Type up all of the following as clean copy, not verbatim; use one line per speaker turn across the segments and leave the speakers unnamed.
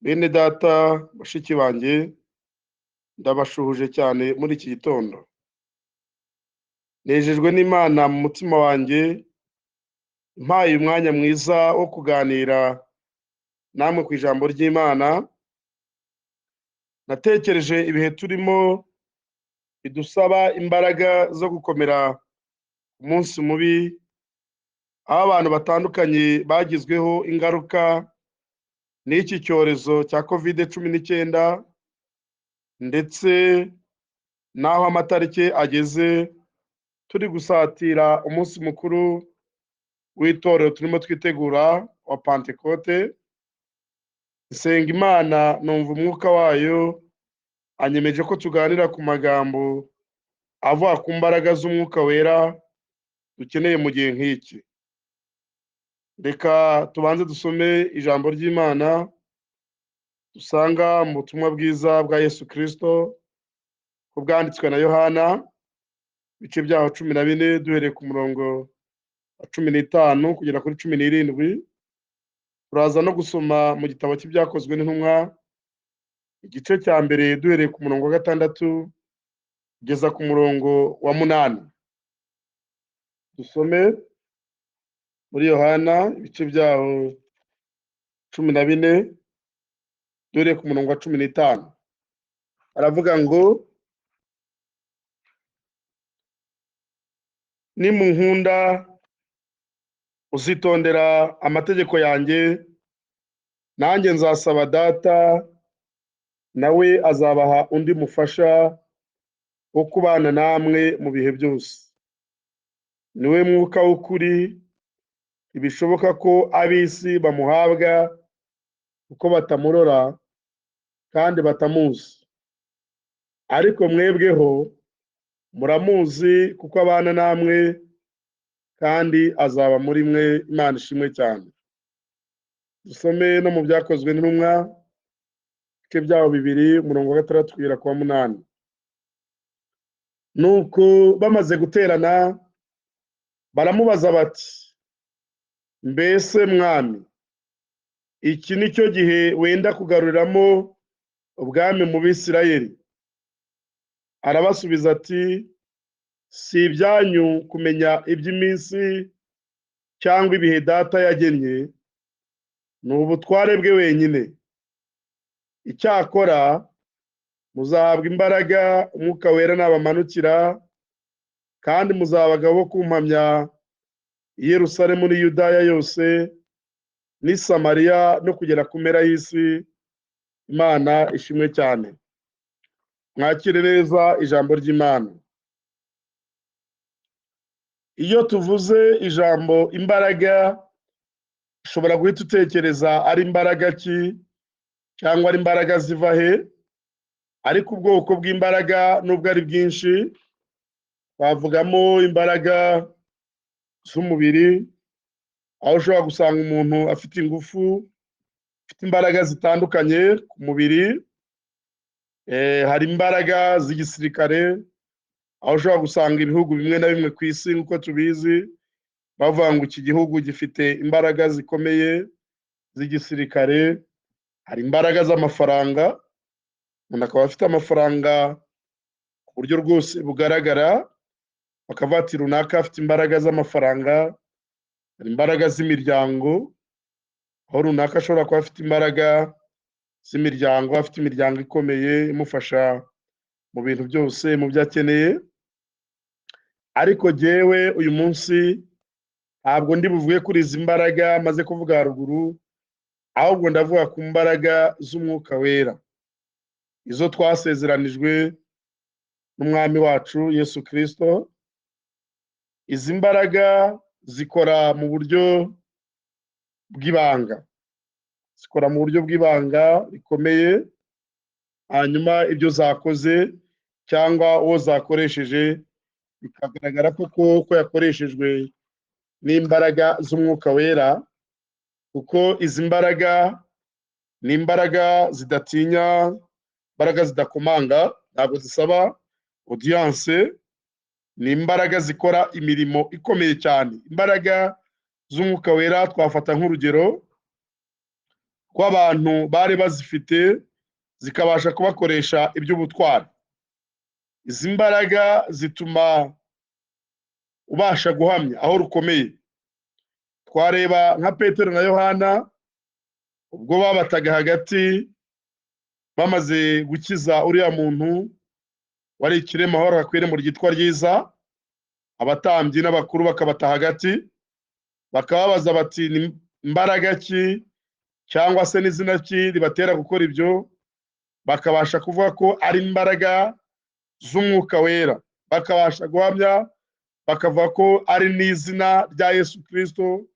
Bene data, bashiki banjye, ndabashuhuje cyane muri iki gitondo. Nejejwe n'Imana mu mutima wanjye, impaye umwanya mwiza wo kuganira namwe ku ijambo ry'Imana. Natekereje ibihe turimo bidusaba imbaraga zo gukomera ku munsi mubi, aho abantu batandukanye bagizweho ingaruka n'iki cyorezo cya Covid-19, ndetse n'aho amatariki ageze turi gusatira umunsi mukuru w'itorero turimo twitegura wa Pantekote. Nsenga Imana numva umwuka wayo anyemeje ko tuganira ku magambo avuga ku mbaraga z'umwuka wera dukeneye mu gihe nk'iki. Reka tubanze dusome ijambo ry'Imana dusanga mu butumwa bwiza bwa Yesu Kristo ko bwanditswe na Yohana, ibice byaho 14, duhereye ku murongo wa 15 kugera kuri 17. Turaza no gusoma mu gitabo cy'Ibyakozwe n'Intumwa, igice cya mbere, duhereye ku murongo wa 6 kugeza ku murongo wa 8. Dusome muri Yohana ibice byaho 14, duhereye ku murongo wa 15. Aravuga ngo: Nimunkunda uzitondera amategeko yanjye, nanjye nzasaba Data, nawe azabaha undi mufasha wo kubana namwe mu bihe byose. Niwe mwuka w'ukuri, ntibishoboka ko ab'isi bamuhabwa kuko batamurora kandi batamuzi. Ariko mwebweho muramuzi kuko abana namwe kandi azaba muri mwe. Imana ishimwe cyane. Dusome no mu Byakozwe n'Intumwa, ibice byaho 2, umurongo wa 6 kugera ku wa 8. Nuko bamaze guterana baramubaza bati: Mbese mwami, iki ni cyo gihe wenda kugaruriramo ubwami mu Bisirayeli? Arabasubiza ati: Si ibyanyu kumenya iby'iminsi cyangwa ibihe Data yagennye, ni ubutware bwe wenyine. Icyakora muzahabwa imbaraga umwuka wera nabamanukira, kandi muzaba abagabo bo kumpamya i Yerusalemu n'i Yudaya yose n'i Samariya no kugera ku mpera y'isi. Imana ishimwe cyane. Mwakire neza ijambo ry'Imana. Iyo tuvuze ijambo imbaraga, ushobora guhita utekereza ari imbaraga ki cyangwa ari imbaraga ziva he, ariko ubwoko bw'imbaraga nubwo ari bwinshi, twavugamo imbaraga z'umubiri, aho ushobora gusanga umuntu afite ingufu, afite imbaraga zitandukanye ku mubiri. Hari imbaraga z'igisirikare, aho ushobora gusanga ibihugu bimwe na bimwe ku isi nk'uko tubizi bavuga ngo iki gihugu gifite imbaraga zikomeye z'igisirikare. Hari imbaraga z'amafaranga, umuntu akaba afite amafaranga ku buryo rwose bugaragara, bakavuga ati runaka afite imbaraga z'amafaranga. Hari imbaraga z'imiryango, aho runaka ashobora kuba afite imbaraga z'imiryango, afite imiryango ikomeye imufasha mu bintu byose, mu byo akeneye. Ariko jyewe uyu munsi ntabwo ndi buvuge kuri izi mbaraga maze kuvuga haruguru, ahubwo ndavuga ku mbaraga z'umwuka wera, izo twasezeranijwe n'umwami wacu Yesu Kristo. Izi mbaraga zikora mu buryo bw'ibanga, zikora mu buryo bw'ibanga rikomeye, hanyuma ibyo zakoze cyangwa uwo zakoresheje bikagaragara koko ko yakoreshejwe n'imbaraga z'umwuka wera, kuko izi mbaraga ni imbaraga zidatinya, imbaraga zidakomanga, ntabwo zisaba audience, ni imbaraga zikora imirimo ikomeye cyane. Imbaraga z'umwuka wera twafata nk'urugero rw'abantu bari bazifite, zikabasha kubakoresha iby'ubutwari. Izi mbaraga zituma ubasha guhamya aho rukomeye. Twareba nka Petero na Yohana ubwo babataga hagati bamaze gukiza uriya muntu wari ikirema wahoraga ku irembo ryitwa Ryiza, abatambyi n'abakuru bakabata hagati, bakababaza bati ni imbaraga ki cyangwa se n'izina ki ribatera gukora ibyo? Bakabasha kuvuga ko ari imbaraga z'Umwuka Wera, bakabasha guhamya bakavuga ko ari n'izina rya Yesu Kristo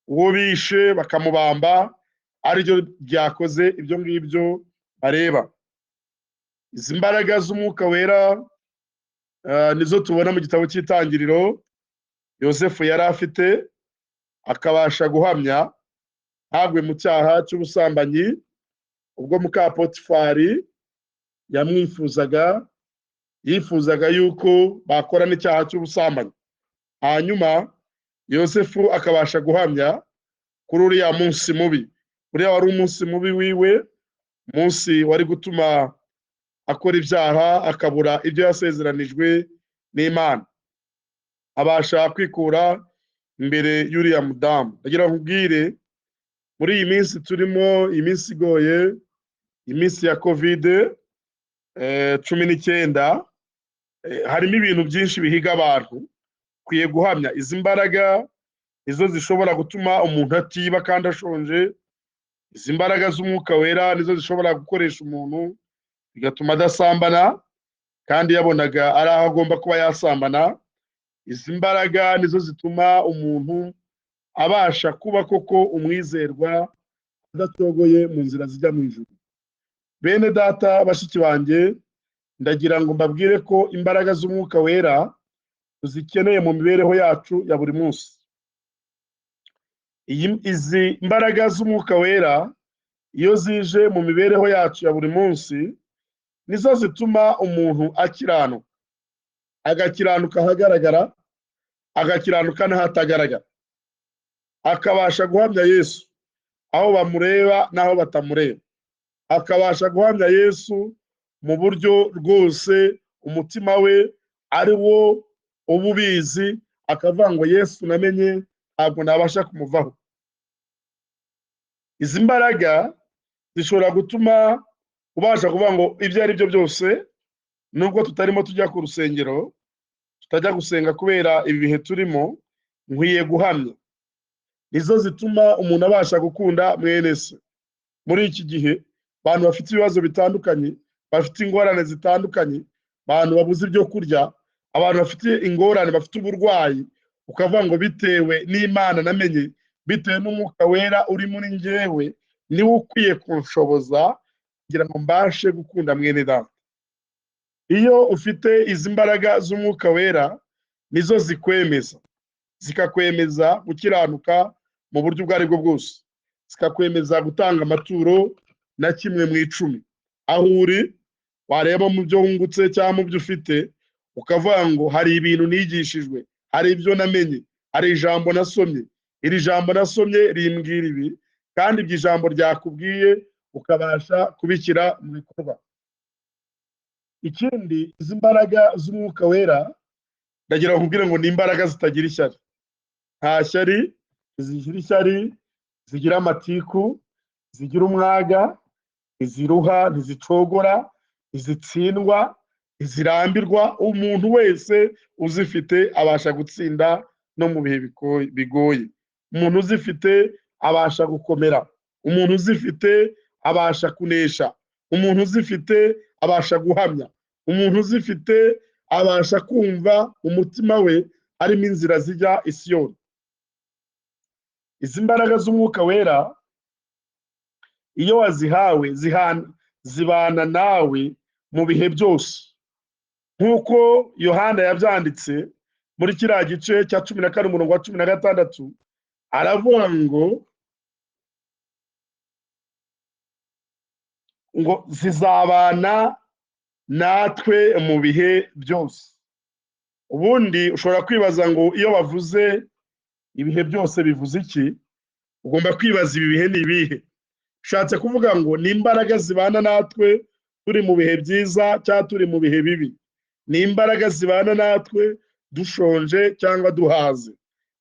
uwo bishe bakamubamba ariryo ryakoze ibyo ngibyo bareba. Izi mbaraga z'Umwuka Wera nizo tubona mu gitabo cy'Itangiriro Yosefu yari afite, akabasha guhamya ntagwe mu cyaha cy'ubusambanyi ubwo muka Potifari yamwifuzaga, yifuzaga yuko bakora n'icyaha cy'ubusambanyi. Hanyuma Yosefu akabasha guhamya kuri uriya munsi mubi. Uriya wari umunsi mubi wiwe, umunsi wari gutuma akora ibyaha akabura ibyo yasezeranijwe n'Imana. Abasha kwikura imbere y'uriya mudamu. Ndagira ngo nkubwire, muri iyi minsi turimo, iminsi igoye, iminsi ya Covid 19, harimo ibintu byinshi bihiga abantu. Ukwiye guhamya izi mbaraga nizo zishobora gutuma umuntu atiba kandi ashonje. Izi mbaraga z'Umwuka Wera nizo zishobora gukoresha umuntu bigatuma adasambana kandi yabonaga ari aho agomba kuba yasambana. Izi mbaraga nizo zituma umuntu abasha kuba koko umwizerwa adacogoye mu nzira zijya mu ijuru. Bene data, bashiki banjye, ndagira ngo mbabwire ko imbaraga z'Umwuka Wera tuzikeneye mu mibereho yacu ya buri munsi. Izi mbaraga z'Umwuka Wera iyo zije mu mibereho yacu ya buri munsi nizo zituma umuntu akiranuka, agakiranuka ahagaragara, agakiranuka n'ahatagaragara, akabasha guhamya Yesu aho bamureba n'aho batamureba, akabasha guhamya Yesu mu buryo rwose umutima we ari wo uba ubizi, akavuga ngo Yesu namenye ntabwo nabasha kumuvaho. Izi mbaraga zishobora gutuma ubasha kuvuga ngo ibyo ari byo byose, nubwo tutarimo tujya ku rusengero, tutajya gusenga kubera ibi bihe turimo, nkwiye guhamya. Nizo zituma umuntu abasha gukunda mwene se. Muri iki gihe abantu bafite ibibazo bitandukanye, bafite ingorane zitandukanye, abantu babuze ibyo kurya, abantu bafite ingorane, bafite uburwayi, ukavuga ngo bitewe n'Imana namenye, bitewe n'Umwuka Wera uri muri njyewe, niwe ukwiye kunshoboza kugira ngo mbashe gukunda mwene data. Iyo ufite izi mbaraga z'Umwuka Wera nizo zikwemeza, zikakwemeza gukiranuka mu buryo ubwo aribwo bwose, zikakwemeza gutanga amaturo na kimwe mu 10. Aho uri wareba mu byo wungutse cyangwa mu byo ufite, ukavuga ngo hari ibintu nigishijwe, hari ibyo namenye, hari ijambo nasomye, iri jambo nasomye rimbwira ibi, kandi ibyo ijambo ryakubwiye ukabasha kubishyira mu bikorwa. Ikindi, izi mbaraga z'Umwuka Wera ndagira ngo nkubwire ngo ni imbaraga zitagira ishyari. Nta shyari, zigira ishyari, zigira amatiku, zigira umwaga, ntiziruha, ntizicogora, ntizitsindwa, ntizirambirwa. Umuntu wese uzifite abasha gutsinda no mu bihe bigoye. Umuntu uzifite abasha gukomera, umuntu uzifite abasha kunesha, umuntu uzifite abasha guhamya, umuntu uzifite abasha kumva umutima we harimo inzira zijya i Siyoni. Izi mbaraga z'Umwuka Wera iyo wazihawe zibana nawe mu bihe byose, nk'uko Yohana yabyanditse muri kiriya gice cya 14 umurongo wa 16, aravuga ngo zizabana natwe mu bihe byose. Ubundi ushobora kwibaza ngo iyo bavuze ibihe byose bivuze iki? Ugomba kwibaza ibi bihe ni ibihe. Ushatse kuvuga ngo ni imbaraga zibana natwe turi mu bihe byiza cyangwa turi mu bihe bibi, ni imbaraga zibana natwe dushonje cyangwa duhaze,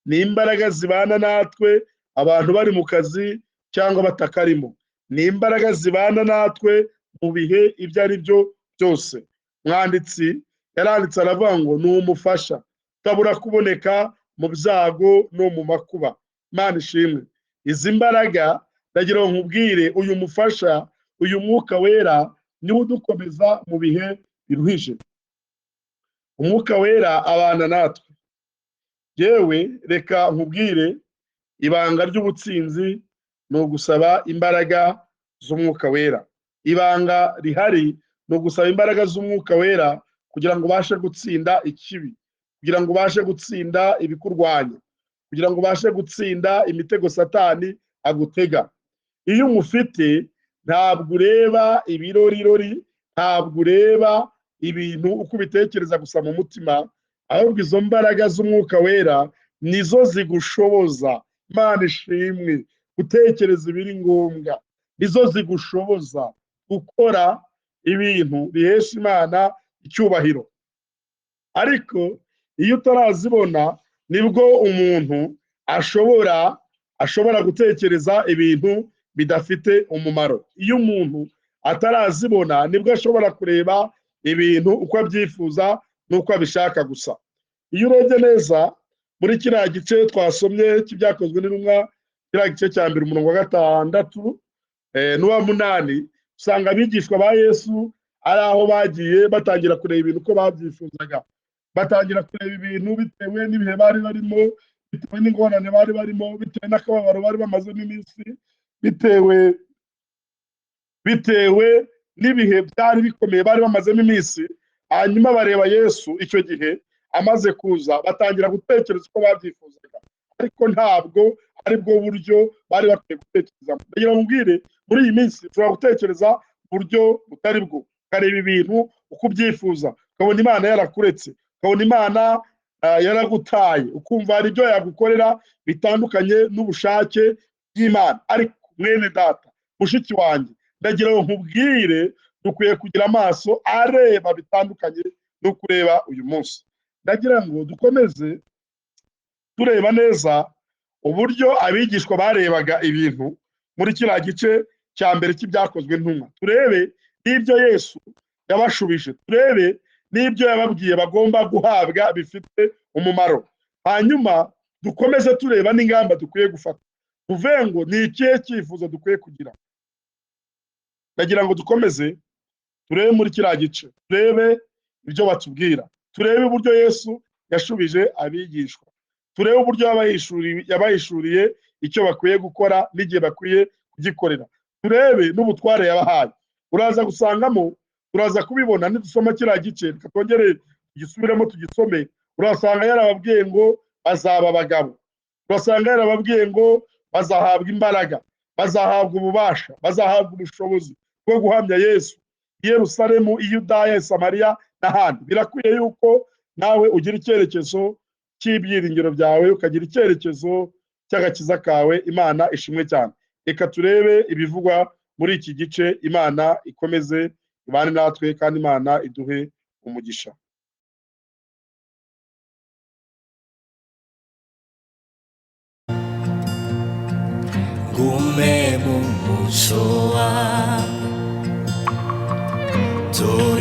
ni imbaraga zibana natwe abantu bari mu kazi cyangwa batakarimo, ni imbaraga zibana natwe mu bihe ibyo ari byo byose. Mwanditsi yaranditse aravuga ngo ni umufasha utabura kuboneka mu byago no mu makuba. Imana ishimwe. Izi mbaraga, ndagira ngo nkubwire, uyu mufasha, uyu Mwuka Wera, niwe udukomeza mu bihe biruhije. Umwuka Wera abana natwe. Yewe, reka nkubwire, ibanga ry'ubutsinzi ni ugusaba imbaraga z'Umwuka Wera. Ibanga rihari ni ugusaba imbaraga z'Umwuka Wera kugira ngo ubashe gutsinda ikibi, kugira ngo ubashe gutsinda ibikurwanya, kugira ngo ubashe gutsinda imitego Satani agutega. Iyo umufite, ntabwo ureba ibirorirori, ntabwo ureba ibintu uko ubitekereza gusa mu mutima, ahubwo izo mbaraga z'Umwuka Wera nizo zigushoboza, Imana ishimwe, gutekereza ibiri ngombwa, nizo zigushoboza gukora ibintu bihesha Imana icyubahiro. Ariko iyo utarazibona, nibwo umuntu ashobora gutekereza ibintu bidafite umumaro. Iyo umuntu atarazibona, nibwo ashobora kureba ibintu uko abyifuza n'uko abishaka gusa. Iyo urebye neza muri kiriya gice twasomye cy'Ibyakozwe n'Intumwa, kiriya gice cya mbere, umurongo wa 6 n'uwa 8, usanga abigishwa ba Yesu ari aho bagiye batangira kureba ibintu uko babyifuzaga, batangira kureba ibintu bitewe n'ibihe bari barimo, bitewe n'ingorane bari barimo, bitewe n'akababaro bari bamazemo iminsi, bitewe n'ibihe byari bikomeye bari bamazemo iminsi. Hanyuma bareba Yesu icyo gihe amaze kuza, batangira gutekereza uko babyifuzaga, ariko ntabwo ari bwo buryo bari bakwiye gutekereza. Ndagira ngo mbwire, muri iyi minsi ushobora gutekereza buryo butari bwo, ukareba ibintu uko ubyifuza, ukabona Imana yarakuretse, ukabona Imana yaragutaye, ukumva hari ibyo yagukorera bitandukanye n'ubushake bw'Imana. Ariko mwene data, mushiki wanjye, ndagira ngo nkubwire, dukwiye kugira amaso areba bitandukanye no kureba uyu munsi. Ndagira ngo dukomeze tureba neza uburyo abigishwa barebaga ibintu muri kiriya gice cya mbere cy'Ibyakozwe Ntumwa, turebe n'ibyo Yesu yabashubije, turebe n'ibyo yababwiye bagomba guhabwa bifite umumaro. Hanyuma dukomeze tureba n'ingamba dukwiye gufata, tuvuge ngo ni ikihe cyifuzo dukwiye kugira. Ndagira ngo dukomeze turebe muri kiriya gice, turebe ibyo batubwira, turebe uburyo Yesu yashubije abigishwa, turebe uburyo yabahishuriye icyo bakwiye gukora n'igihe bakwiye kugikorera, turebe n'ubutware yabahaye. Uraza gusangamo, turaza kubibona nidusoma kiriya gice. Reka twongere tugisubiremo tugisome. Urasanga yarababwiye ngo bazaba abagabo, urasanga yarababwiye ngo bazahabwa imbaraga, bazahabwa ububasha, bazahabwa ubushobozi bwo guhamya Yesu i Yerusalemu, i Yudaya, i Samariya n'ahandi. Birakwiye yuko nawe ugira icyerekezo cy'ibyiringiro byawe, ukagira icyerekezo cy'agakiza kawe. Imana ishimwe cyane. Reka turebe ibivugwa muri iki gice. Imana ikomeze ibane natwe kandi Imana iduhe umugisha.
Gume mu muco wawe, dore.